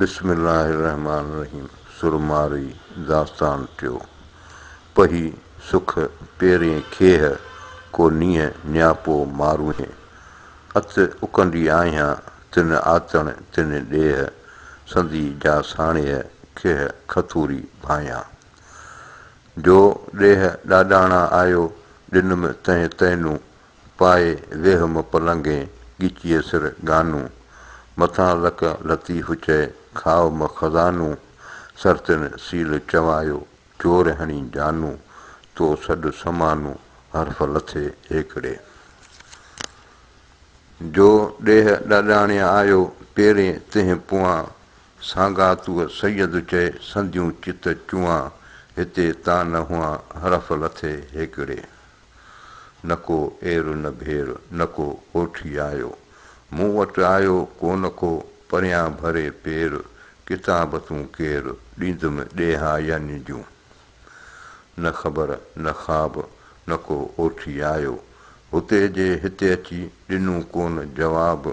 بسم الله الرحمٰن الرحيم سر مارئي داستان ٽيو پهي سک پيرين کيهه ڪو نينهن نياپو ماروهين ات اڪنڊي آهيان تن آتڻ تن ڏيهه سندي جا ساڻيهه کيهه کٿوري ڀانيان جو ڏيهه ڏاڏاڻا آيو ڏنم تنهن تئنون پائي ويهم پلنگين، ڳچيء سر ڳانون. مٿان لڪ لطيف چئي، کائو م خزانون. سرتين سيل چوايو، چور هڻي جانون. تو سڏ سمانون، حرف لٿي هيڪڙي. جو ڏيهه ڏاڏاڻيان آيو، پيرين تنهن پوئان. سانگاتوء سيد چئي، سنديون چت چوئان. هتي تان نه هئان، حرف لٿي هيڪڙي. نه ڪو اير نه ڀير، نه ڪو اوٺي آيو. مون وٽ آيو ڪو نه ڪو، پريان ڀري پير، ڪتاب تون ڪير، ڏيندم ڏيها ين جون. نه خبر نه خواب، نه ڪو اوٺي آيو. هتي جي هتي اچي، ڏنو ڪونه جواب،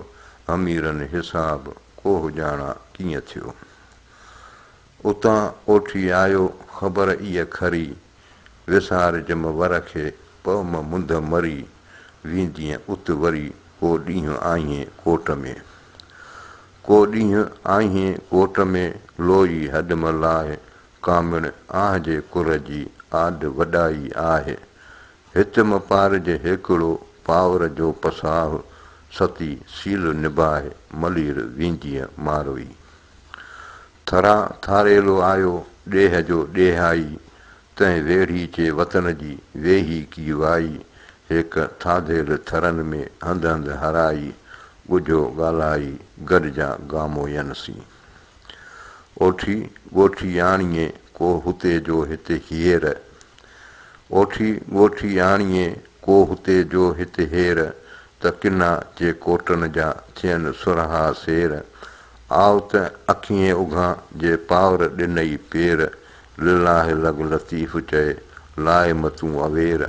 هميرن حساب، ڪوهه ڄاڻان ڪيئن ٿيو. اتان اوٺي آيو، خبر ايء کري، وسار جم ور کي، پئو م منڌ مري، ويندينء ات وري، ڪو ڏينهن آئين ڪوٽ ۾. ڪو ڏينهن آئين ڪوٽ ۾، لوئي هڏ م لاهه، ڪامڻ آهه جي ڪر جي، آڏ وڏائي آهه. هت م پارج هيڪڙو، پاور جو پساهه، ستي سيل نباهه، ملير ويندينء ماروئي. ٿران ٿاريلو آيو، ڏيهه جو ڏيهائي، تنهن ويڙهيچي وطن جي، ويهي ڪي وائي، هيڪ ٿاڌيل ٿرن ۾، هنڌ هنڌ هرائي، ڳجهو ڳالهائي، گڏجان گامو ين سين. اوٺي ڳوٺي آڻيين، ڪو هتي جو هت هير. اوٺي ڳوٺي آڻيين، ڪو هتي جو هت هير، ته ڪنا جي ڪوٽن جا، ٿين سرها سير. آء ته اکيين اگهان، جي پاور ڏنئي پير، لله لڳ لطيف چئي، لاء م تون اوير،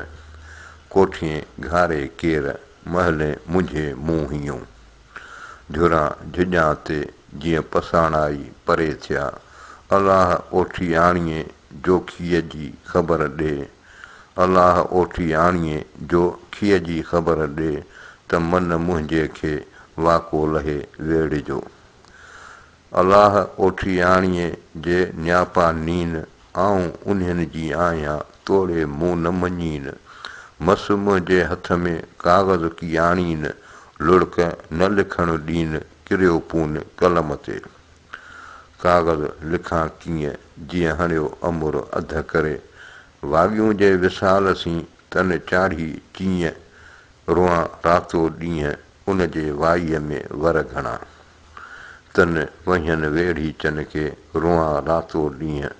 ڪوٺين گهاري ڪير، محلين منجهي مون هيون. جهران جهڄان تي، جيئن پساڻائي پري ٿيا. الله اوٺي آڻيين، جو کيء جي خبر ڏي. الله اوٺي آڻيين، جو کيء جي خبر ڏي، ته من منهنجي کي واڪو لهي ويڙهه جو. الله اوٺي آڻيين، جي نياپا نين، آئون انهين جي آهيان، توڙي مون نه مڃين. مس منهنجي هٿ ۾ ڪاغذ ڪي آڻين، لڙڪ نه لکڻ ڏين، ڪريو پون قلم تي. ڪاغذ لکان ڪيئن، جيئن هڻيو امر اڌ ڪري. واڳيون جي وصال سين، تن چاڙهي چيئن، روئان راتو ڏينهن، ان جي وائيء ۾ ور گهڻا. تن وهين ويڙهيچن کي، روئان راتو ڏينهن.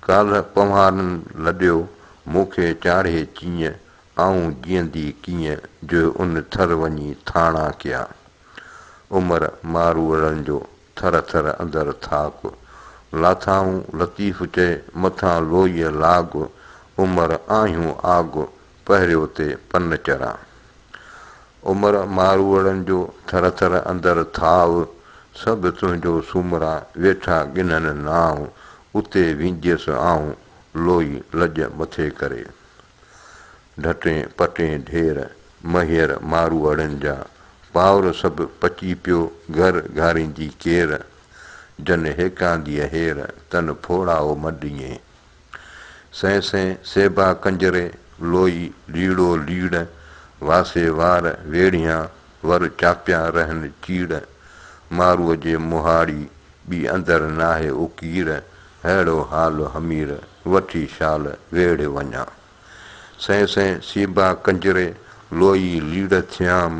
ڪالهه پنهوارن لڏيو، مون کي چاڙهي چيئن، آئون جيئندي ڪيئن، جو ان ٿر وڃي ٿاڻا ڪيا. عمر ماروئڙن جو، ٿر ٿر اندر ٿاڪ. لاٿائون لطيف چئي، مٿان لوئيء لاڳ، عمر آهيون آڳ، پهريو تي پن چران. عمر ماروئڙن جو، ٿر ٿر اندر ٿاء، سڀ تنهنجو سومرا، ويٺا ڳنهن نانء، اتي وينديس آئون، لوئي لڄ مٿي ڪري. ڍٽين پٽين ڍير، مهير ماروئڙن جا، پاور سڀ پچي پيو، گهر گهاريندي ڪير؟ جن هيڪانديء هير، تن ڦوڙائو م ڏيين. سين سين سيبا ڪنجري، لوئي ليڙو ليڙ، واسي وار ويڙهيان، ور چاپيان رهن چيڙ. ماروء جي مهاڙي، ٻي اندر ناهي اڪير، ههڙو حال همير، وٺي شال ويڙهه وڃان. سين سين سيبا ڪنجري، لوئي ليڙ ٿيام،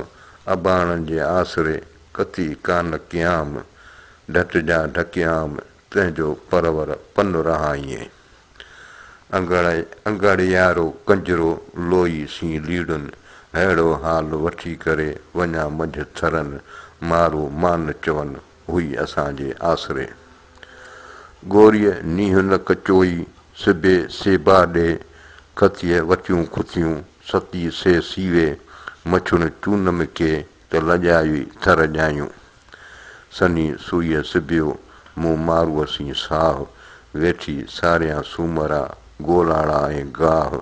اباڻن جي آسري، ڪتي ڪانه ڪيام، ڍٽ جا ڍڪيام، تنهن جو پرور پن رهائين. انگڙيارو ڪنجرو، لوئي سين ليڙن، ههڙو حال وٺي ڪري، وڃان منجهه ٿرن، مارو مان چون، هئي اسان جي آسري. گوريء نينهن نه ڪچوئي، سبي سيبا ڏي، کٿيء وٽيون کٿيون، ستي سي سيوي، مڇڻ چون م ڪي، ته لڄائي ٿر ڄايون. سنهي سوئيء سبيو، مون ماروء سين ساهه، ويٺي ساريان سومرا، گولاڙا ۽ گاهه.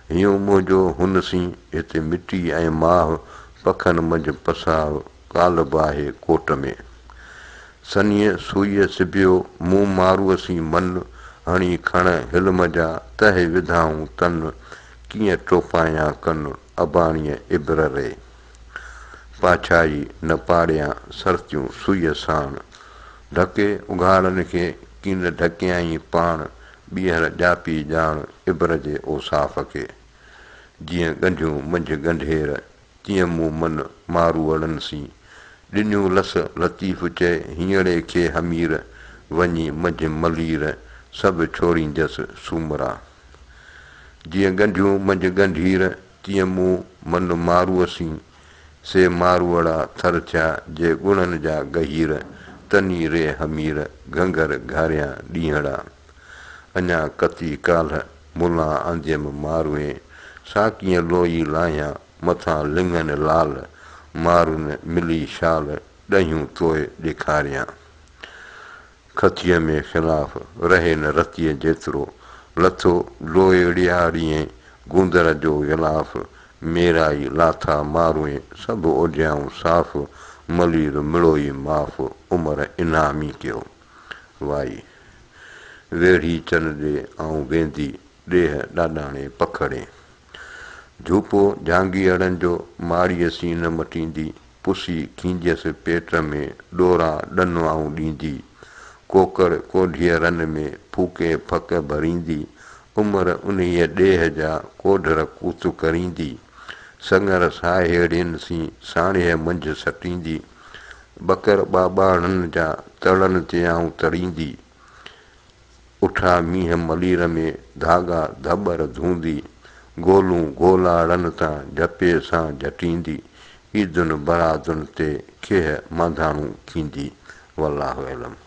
هينئون منهنجو هن سين، هتي مٽي ۽ ماهه، پکن منجهه پساهه، ڪالهه به آهي ڪوٽ ۾. سنيء سوئيء سبيو، مون ماروء سين من، هڻي کڻ حلم جا، تهه وڌائون تن، ڪيئن ٽوپايان ڪن، اباڻيء ابر ري. پاڇائي نه پاڙيان، سرتيون سوئيء ساڻ. ڍڪي اگهاڙن کي، ڪين ڍڪيائين پاڻ، ٻيهر ڄاپي ڄاڻ، ابر جي اوصاف کي. جيئن ڳنڍيون منجهه ڳنڍير، تيئن مون من ماروئڙن سين. ڏنيون لس لطيف چئي، هينئڙي کي حمير، وڃي منجهه ملير، سڀ ڇوڙينديس سومرا. جيئن ڳنڍيون منجهه ڳنڍير، تيئن مون من ماروء سين. سي ماروئڙا ٿر ٿيا، جي ڳڻن جا ڳهير، تني ري حمير، گهنگهر گهاريان ڏينهڙا. اڃا ڪتي ڪالهه، ملان آنديم ماروئين، سا ڪيئن لوئي لاهيان، مٿان لڱن لال، مارون ملي شال، ڏهيون توء ڏيکاريان. کٿيء ۾ خلاف، رهي نه رتيء جيترو، لٿو لوئڙياڙيين، گوندر جو غلاف، ميرائي لاٿا ماروئين، سڀ اوڍيائون صاف، ملير مڙوئي معاف، عمر انعامي ڪيو. وائي. ويڙهي چن ڏي آئون ويندي، ڏيهه ڏاڏاڻي پکڙين. جهوپو جهانگيئڙن جو ماڙيء سين نه مٽيندي، پسي کينجيس پيٽ ۾، ڏورا ڏن آئون ڏيندي. ڪوڪڙ ڪوڍيء رن ۾، ڦوڪي ڦڪ ڀريندي، عمر انهيء ڏيهه جا، ڪوڍر ڪوت ڪريندي. سڱر ساهيڙين سين، ساڻيهه منجهه سٽيندي. ٻڪر ٻاٻاڻن جا، تڙن تي آئون تڙيندي. اٺا مينهن ملير ۾، ڌاڳا ڌٻر ڌوندي. گولون گولاڙن تان، جهپي سان جهٽيندي. عيدن برادن تي، کيهه مانڌاڻو کيندي. والله اعلم.